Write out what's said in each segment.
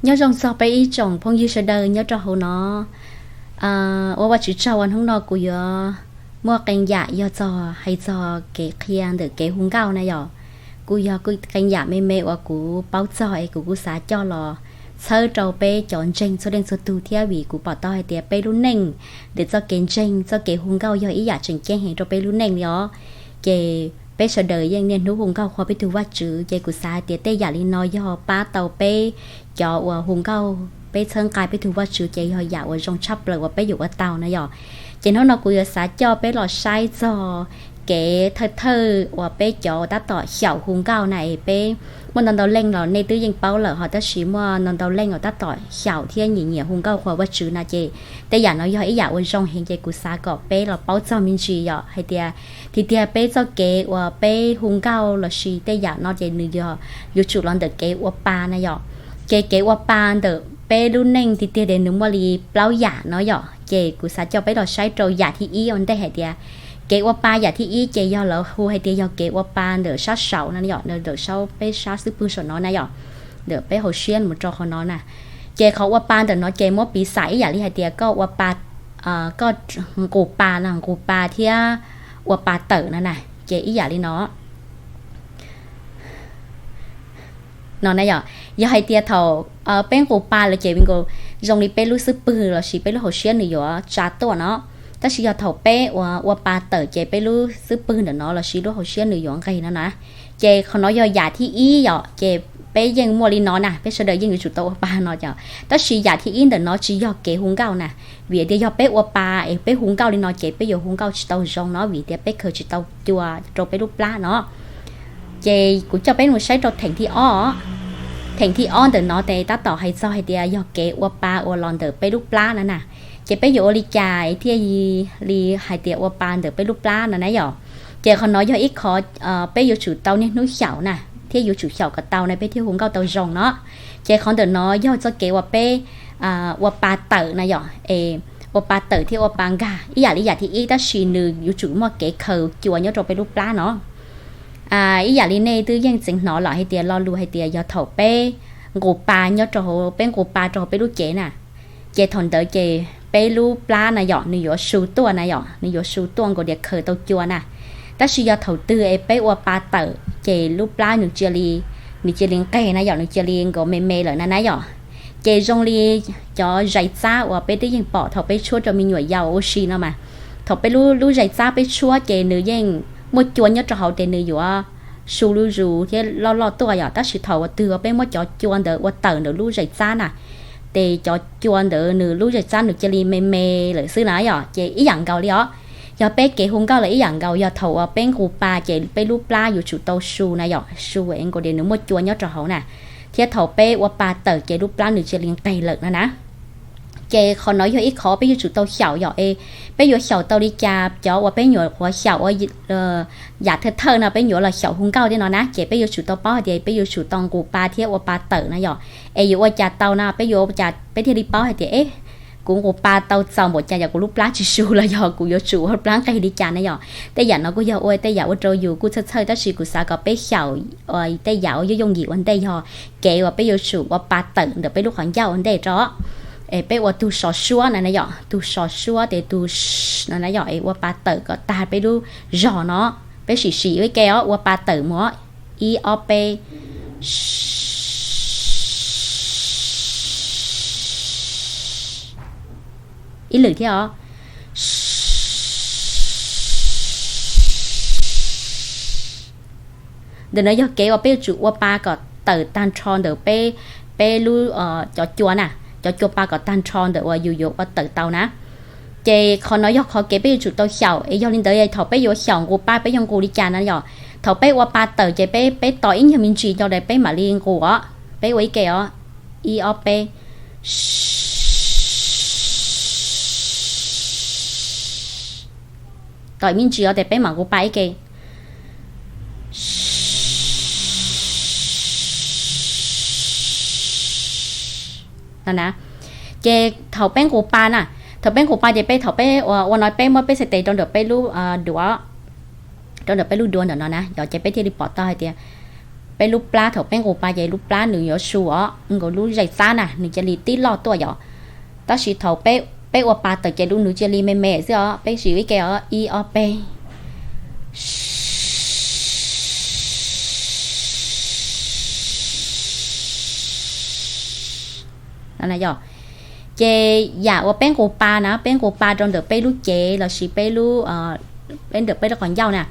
Nyob zoo txog peb ib tsoom phooj ywg sawv daws nyob rau hauv no. Ua Vajtswv tsaug uas hnub no kuv yuav muaj qee yam yog txog hais txog kev qhia ntawm kev hu nkauj na yom. Kuj yog qee yam me me uas kuv paub txog es kuv kuj xav coj los txhawb rau peb cov ntseeg txhua leej txhua tug thiab, vim kuv pom tau hais tias peb lub neej ntawm txoj kev ntseeg, txoj kev hu nkauj yog ib yam tseem ceeb heev rau peb lub neej li os. Ces peb sawv daws yeej niaj hnub hu nkauj qhuas peb tus Vajtswv, ces kuv xav hais tias tej yam li no yog pab tau peb cov uas hu nkauj, peb txhawb nqa peb tus Vajtswv ces yog yam uas zoo tshaj plaws uas peb yuav ua tau na yom. Ces hnub no kuv yuav xav coj peb los saib txog kev thawj thawj uas peb cov uas tab tom xyaum hu nkauj na es peb muaj ntau ntau leej los nej twb yeej paub lawm hos, tab sis muaj ntau ntau leej uas tab tom xyaum thiab nyiam nyiam hu nkauj qhuas Vajtswv na, ces tej yam no yog ib yam uas zoo heev, ces kuv xav kom peb los paub txog me ntsis yom, hais tias tiag tiag peb txoj kev uas peb hu nkauj lossis tej yam no ces nws yog yuav tsum los ntawm kev ua pa na yom. Ces kev ua pa ntawm peb lub neej tiag tiag ces nws muaj li plaub yam no yom, ces kuv xav coj peb los saib rau yam thib ib ua ntej hais tias kev ua pa yam thib ib ces yog lawv hu hais tias yog kev ua pa ntawm sab saud na yom, ntawm sab, peb sab xub pwg saum no na yom, ntawm peb hauv siab mus rau qhov no na. Ces qhov ua pa ntawm no ces muab piv xam ib yam li hais tias koj ua pa, koj nqus pa na, nqus pa thiab ua pa tawm no na, ces ib yam li no no na yom. Yog hais tias thaum peb nqus pa lawm ces vim nkaus zoo li peb lub xub pwg lossis peb lub hauv siab nws yuav tsa tuaj no, tab sis yog thaum peb ua, ua pa tawm ces peb lub xub pwg ntawm no lossis lub hauv siab nws yuav nqes no na. Ces qhov no yog yam thib ib yom, ces peb yeej muaj li no na, peb sawv daws yeej yuav tsum tau ua pa no yom. Tab sis yam thib ib ntawm no tsis yog kev hu nkauj na, vim tias yog peb ua pa es peb hu nkauj li no ces peb yuav hu nkauj tsis tau zoo no, vim tias peb khaws tsis tau cua rau peb lub plab no. Ces kuv coj peb mus saib rau theem thib ob. Theem thib ob ntawm no ces tab tom hais txog hais tias yog kev ua pa uas los ntawm peb lub plab no na. Ces peb yuav ua li cas thiaj li hais tias ua pa ntawm peb lub plab no na yom. Ces qhov no yog ib qho peb yuav tsum tau niaj hnub xyaum na, thiab yuav tsum xyaum kom tau na peb thiaj hu nkauj tau zoo no. Ces qhov ntawm no yog txoj kev uas peb ua pa tawm na yom, es ua pa tawm thiab ua pa nkag ib yam li yam thib ib, tab sis nws yuav tsum muaj kev khaws cua nyob rau peb lub plab no. Ib yam li nej twb yeej txeev hnov lawm hais tias lo lus hais tias yog thaum peb nqus pa nyob rau hauv, peb nqus pa rau hauv peb lub cev na, ces thaum ntawd ces peb lub plab na yom nws yuav su tuaj na yom, nws yuav su tuaj nkaus tias khaws tau cua na. Tab sis yog thaum twg es peb ua pa tawm ces lub plab nws cia li, nws cia li nqeg na yom, nws cia li nkaus me me lawm na na yom. Ces zoo li cov zais txab uas peb twb yeej pom thaum peb tshuab rau me nyuam yaus ua si no mas, thaum peb lub, lub zais txab peb tshuab ces nws yeej muaj cua nyob rau hauv ces nws yuav su zuj zus thiab loj loj tuaj yom. Tab sis thaum uas twg uas peb muab cov cua ntawd ua tawm ntawm lub zais txab na, ces cov cua ntawd nws lub zais txab nws cia li me me lawm xwb na yom. Ces ib yam nkaus li os, yog peb kev hu nkauj los ib yam nkaus, yog thaum uas peb nqus pa ces peb lub plab yuav tsum tau su na yom, su es nkaus tias nws muaj cua nyob rau hauv na, thiab thaum peb ua pa tawm ces lub plab nws cia li nqeg lawm no na. Ces qhov no yog ib qho peb yuav tsum tau xyaum yom, es peb yuav xyaum tau li cas cov uas peb nyuam qhuav xyaum ua yam thawj thawj no peb nyuam los xyaum hu nkauj thiab no na, ces peb yuav tsum tau paub hais tias peb yuav tsum tau nqus pa thiab ua pa tawm na yom. Es yuav ua cas tau na, peb yuav ua cas peb thiaj li paub hais tias es kuv nqus pa tau txaus npaum cas yog kuv lub plab tsis su los yog kuv yuav tsum ua plab nqeg li cas na yom. Tej yam no kuj yog ua tej yam ua rau yus kuj txhawj txhawj, tab sis kuv xav kom peb xyaum tej yam uas yooj yooj yim ua ntej yog kev uas peb yuav tsum ua pa tawm ntawm peb lub qhov ncauj ua ntej rau. Es peb ua tug sov suab na na yom, tug sov suab ces tug no na yom, es ua pa tawm kom tag peb lub zog no. Peb sim sim ua ib ke os, ua pa tawm mus, ib ob peb, ib lwm thiab os. Ntawm no yog kev uas peb yuav tsum ua pa kom tawm tag nrho ntawm peb, peb lub, cov cua na, cov cua pa kom tag nrho ntawm uas yus yuav ua tawm tau na. Ces qhov no yog qhov kev peb yuav tsum tau xyaum, es yog li ntawd thaum peb yuav xyaum nqus pa peb yuav nqus li cas na yom. Thaum peb ua pa tawm ces peb, peb tos ib nyuag me ntsis rau peb mam li nqus os. Peb ua ib ke os, ib ob peb. Tos me ntsis os ces peb mam nqus pa ib ke. No na, ces thaum peb nqus pa na, thaum peb nqus pa ces peb, thaum peb ua, ua no peb muab peb xais tes rau ntawm peb lub duav, rau ntawm peb lub duav ntawm no na yom, ces peb thiaj li pom tau hais tias peb lub plab, thaum peb nqus pa ces lub plab nws yuav su os, nkaus lub zais txab na nws cia li tib loj tuaj yom. Tab sis thaum peb ua pa tawm ces lub nws cia li me me xwb os. Peb sim ib ke os, ib ob peb. Ces yam uas peb nqus pa na, peb nqus pa rau ntawm peb lub cev lossis peb lub, peb ntawm peb lub qhov ncauj na.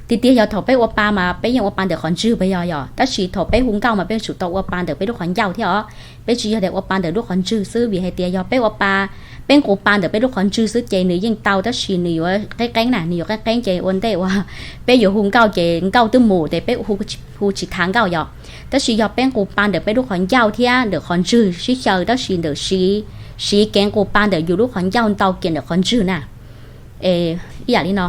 Tiag tiag yog thaum peb ua pa mas peb yeej ua pa ntawm qhov ntswg puas yog? Yog, tab sis thaum peb hu nkauj mas peb yuav tsum tau ua pa ntawm peb lub qhov ncauj thiab os. Peb tsis yog tias ua pa ntawm lub qhov ntswg xwb, vim hais tias yog peb ua pa, peb nqus pa ntawm peb lub qhov ntswg xwb ces nws yeej tau, tab sis nws yuav qeeb qeeb na, nws yuav qeeb qeeb ces ua ntej uas peb yuav hu nkauj ces nkauj twb mus ces peb hu tsis tau nkauj yom. Tab sis yog peb nqus pa ntawm peb lub qhov ncauj thiab ntawm qhov ntswg sib xyaw, tab sis ntawm siv, siv kev nqus pa ntawm yus lub qhov ncauj ntau kiag ntawm qhov ntswg na. Ib yam li no,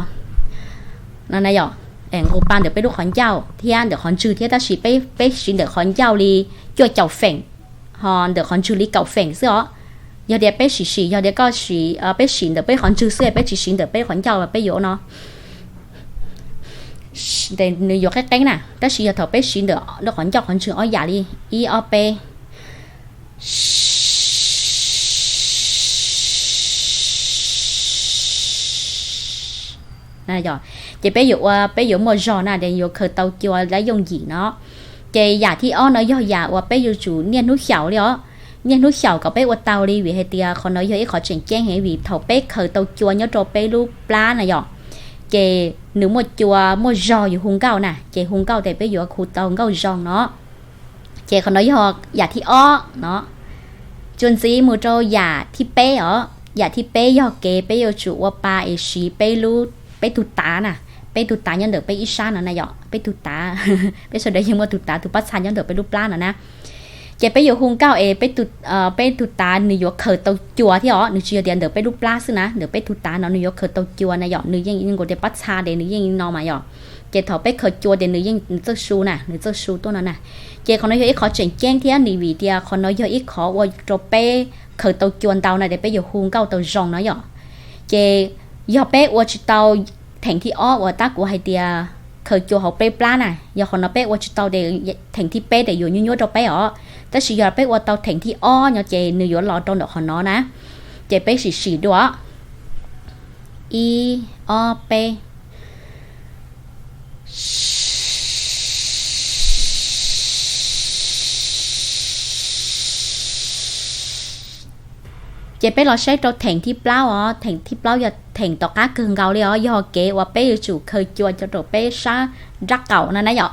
no na yom, nqus pa ntawm peb lub qhov ncauj thiab ntawm qhov ntswg thiab, tab sis peb siv ntawm qhov ncauj li cuaj caum feem, ho ntawm qhov ntswg li kaum feem xwb os. Yog tias peb sim sim, yog tias koj sim, peb sim ntawm peb qhov ntswg xwb, peb tsis siv ntawm peb qhov ncauj peb yuav no, nws yuav qeeb qeeb na, tab sis yog thaum peb siv ntawm qhov ncauj qhov ntswg ob yam li, ib ob peb. Ces peb yuav ua, peb yuav muaj zog na, ces yuav khaws tau cua lab yooj yim no. Ces yam thib ob no yog yam uas peb yuav tsum niaj hnub xyaum li os. Niaj hnub xyaum kom peb ua tau li, vim hais tias qhov no yog ib qhov tseem ceeb heev, vim thaum peb khaws tau cua nyob rau peb lub plab na yom, ces nws muaj cua muaj zog yus hu nkauj na, ces hu nkauj ces peb yuav hu tau nkauj zoo no. Ces qhov no yog yam thib ob no. Txuas ntxiv mus rau yam thib peb os. Yam thib peb yog kev peb yuav tsum ua pa es siv peb lub, peb tug tav na, peb tug tav nyob ntawm peb ib sab no na yom, peb tug tav, peb sawv daws yeej muaj tus tav tus pob txha nyob ntawm peb lub plab no na. Ces peb yuav hu nkauj es peb tus tav nws yuav khaws tau cua thiab os, nws tsis yog tias ntawm peb lub plab xwb na, ntawm peb tus tav no nws yuav khaws tau cua na yom, nws yeej nkaus tias pob txha ces nws yeej no mas yom. Ces thaum peb khaws cua ces nws yeej txawj su na, nws txawj su tuaj no na. Ces qhov no yog ib qhov tseem ceeb thiab, nws vim tias qhov no yog ib qhov ua rau peb khaws tau cua ntau na, ces peb yuav hu nkauj tau zoo no yom. Ces yog peb ua tsis tau theem thib ob uas tab kuv hais tias khaws cua hauv peb plab na, yog qhov no peb ua tsis tau ces theem thib peb ces yuav nyuaj nyuaj rau peb os. Tab sis yog peb ua tau theem thib ob no ces nws yuav los rau ntawm qhov no na. Ces peb sim sim dua. Ib ob peb. Ces peb los saib rau theem thib plaub os, theem thib plaub yog theem tom qab kawg nkaus li os, yog kev uas peb yuav tsum khaws cua cov rau peb sab nrab qaum no na yom.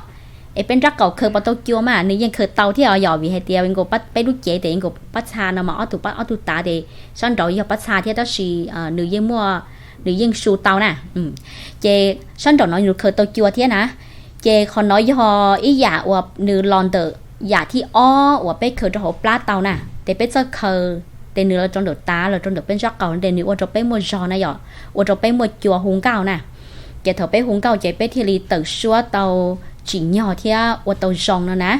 Es peb nrab qaum khaws puas tau cua mas nws yeej khaws tau thiab os yom, vim hais tias nkaus peb lub cev ces nkaus pob txha no mas ob tug, ob tug tav ces sab nraud yog pob txha thiab, tab sis nws yeej muaj, nws yeej su tau na. Ces sab nraum no nws khaws tau cua thiab na. Ces qhov no yog ib yam uas nws los ntawm yam thib ob uas peb khaws rau hauv plab tau na, ces peb txawj khaws ces nws los rau ntawm tav, los rau ntawm peb nrab qaum ces nws ua rau peb muaj zog na yom, ua rau peb muaj cua hu nkauj na. Ces thaum peb hu nkauj ces peb thiaj li tawm suab tau tsim nyog thiab ua tau zoo no na.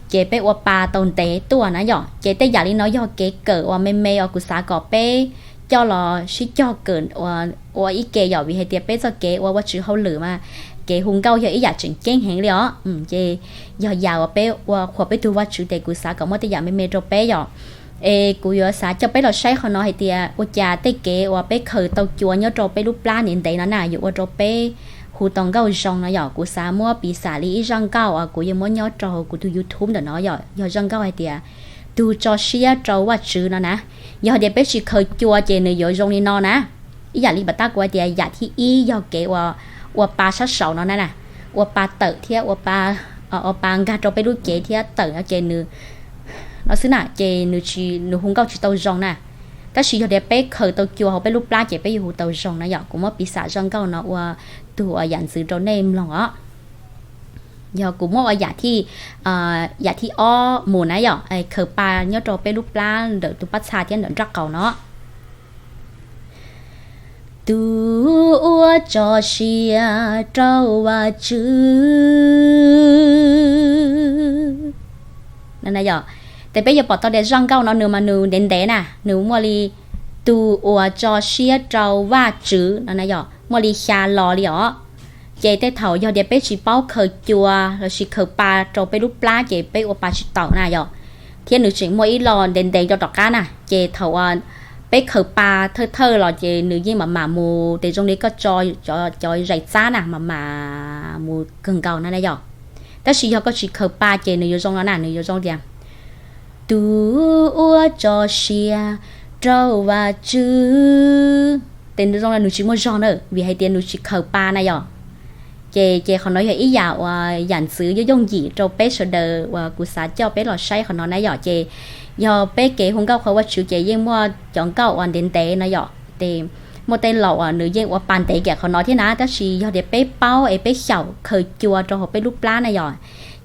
Ces peb ua pa tau ntev tuaj na yom. Ces tej yam li no yog kev kawm uas me me uas kuv xav kom peb coj los sib cog kawm ua ib ke yom, vim hais tias peb txoj kev ua Vajtswv hauj lwm mas kev hu nkauj yog ib yam tseem ceeb heev li os. Ces yog yam uas peb ua qhuas peb tus Vajtswv ces kuv xav kom muaj tej yam me me rau peb yom. Es kuv yuav xav coj peb los saib qhov no hais tias ua cas tej kev uas peb khaws tau cua nyob rau peb lub plab ntev ntev no na yuav ua rau peb hu tau nkauj zoo no yom. Kuv xav muab piv xam li ib zaj nkauj uas kuv yuav muab nyob rau kuv tus YouTube ntawm no yom, yog zaj nkauj hais tias tus tso siab rau Vajtswv no na. Yog hais tias peb tsis khaws cua ces nws yuav zoo li no na. Ib yam li pam tab kuv hais tias yam thib ib yog kev ua, ua pa sab saud no na na, ua pa tawm thiab ua pa, ua pa nkag rau peb lub cev thiab tawm no ces nws no xwb na, ces nws tsis, nws hu nkauj tsis tau zoo na. Tab sis yog tias peb khaws tau cua hauv peb lub plab ces peb yuav hu tau zoo na yom. Kuv muab piv xam zaj nkauj no ua tug uas yam ntxwv rau nej mloog os. Yog kuv muab ua yam thib, yam thib ob mus na yom, khaws pa nyob rau peb lub plab ntawm tus pob txha thiab ntawm nrab qaum no. Tus uas tso siab rau Vajtswv. Ces peb yuav pom tau tias zaj nkauj no nws mas nws ntev ntev na, nws muaj li tus uas tso siab rau Vajtswv no na yom, muaj li xya lo li os. Ces tej thaum yog tias peb tsis paub khaws cua lossis khaws pa rau peb lub plab ces peb ua pa tsis taus na yom. Thiab nws tseem muaj ib lo ntev ntev rau tom qab na, ces thaum uas peb khaws pa thawj thawj los ces nws yeej mam mam mus, ces zoo li koj tso cov zais txab na, mam mam mus kawg nkaus na na yom. Tab sis yog koj tsis khaws pa ces nws yuav zoo no na, nws yuav zoo tias, tus uas tso siab rau Vajtswv. Ces nws zoo li nws tsis muaj zog na, vim hais tias nws tsis khaws pa na yom. Ces, ces qhov no yog ib yam uas yam ntxwv yooj yooj yim rau peb sawv daws uas kuv xav coj peb los saib qhov no na yom. Ces yog peb kev hu nkauj qhov Vajtswv ces yeej muaj cov nkauj uas ntev ntev no yom. Ces muaj tej laus uas nws yeej ua pa ntev kiag qhov no thiab na, tab sis yog tias peb paub es peb xyaum khaws cua rau hauv peb lub plab na yom,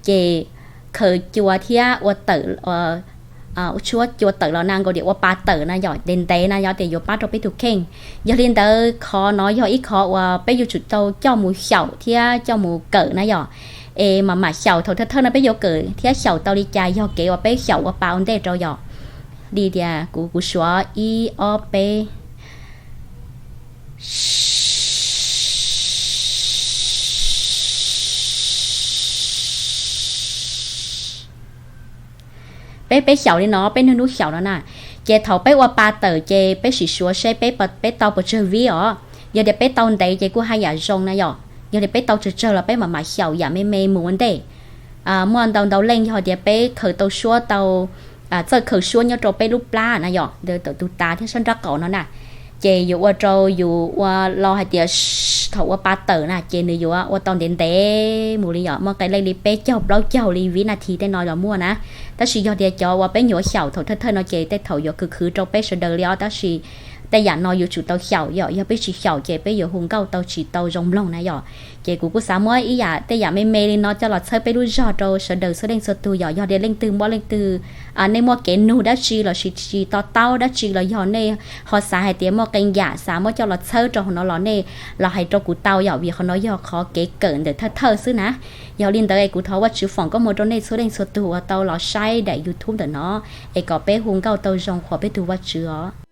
ces khaws cua thiab ua tawm, tshuab cua tawm los na, nkaus tias ua pa tawm na yom, ntev ntev na yom, ces yuav pab rau peb tus kheej. Yog li ntawd qhov no yog ib qhov uas peb yuav tsum tau coj mus xyaum thiab coj mus kawm na yom. Es mam mam xyaum, thaum thawj thawj no peb yuav kawm thiab xyaum tau li cas yog kev uas peb xyaum ua pa ua ntej rau yom. Li tias kuv, kuv suav ib ob peb. Peb, peb xyaum li no, peb niaj hnub xyaum no na. Ces thaum peb ua pa tawm ces peb sim suav seb peb, peb tau pes tsawg vib os. Yog tias peb tau ntev ces kuj haj yam zoo na yom. Yog tias peb tau tsawg tsawg los peb mam mam xyaum yam me me mus ua ntej. Muaj ntau ntau leej yog tias peb khaws tau suab tau, txawj khaws suab nyob rau peb lub plab na yom, ntawm tus tav thiab sab nraub qaum no na, ces yuav ua rau yus ua lo hais tias thaum ua pa tawm na ces nws yuav ua tau ntev ntev mus li yom, muaj qee leej li peb caug plaub caug li vib nas this tej no los muaj na. Tab sis yog tias cov uas peb nyuam xyaum thaum thawj thawj no ces tej thaum yuav khwv khwv rau peb sawv daws li os, tab sis tej yam no yuav tsum tau xyaum yom, yog peb tsis xyaum ces peb yuav hu nkauj tau tsis tau zoo mloog na yom. Ces kuv kuj xav muab ib yam tej yam me me li no coj los txhawb peb lub zog rau sawv daws txhua leej txhua tus yom. Yog tias leej twg muaj, leej twg nej muaj kev nug dab tsi lossis tsis to taub dab tsi los yog nej ho xav hais tias muaj qee yam xav muab coj los txhawb rau hauv no los nej los hais rau kuv tau yom, vim qhov no yog qhov kev kawm ntawm thawj thawj xwb na. Yog li ntawd es kuv thov Vajtswv foom koob hmoov rau nej txhua leej txhua tus uas tau los saib daim YouTube ntawm no, es kom peb hu nkauj tau zoo qhuas peb tus Vajtswv os.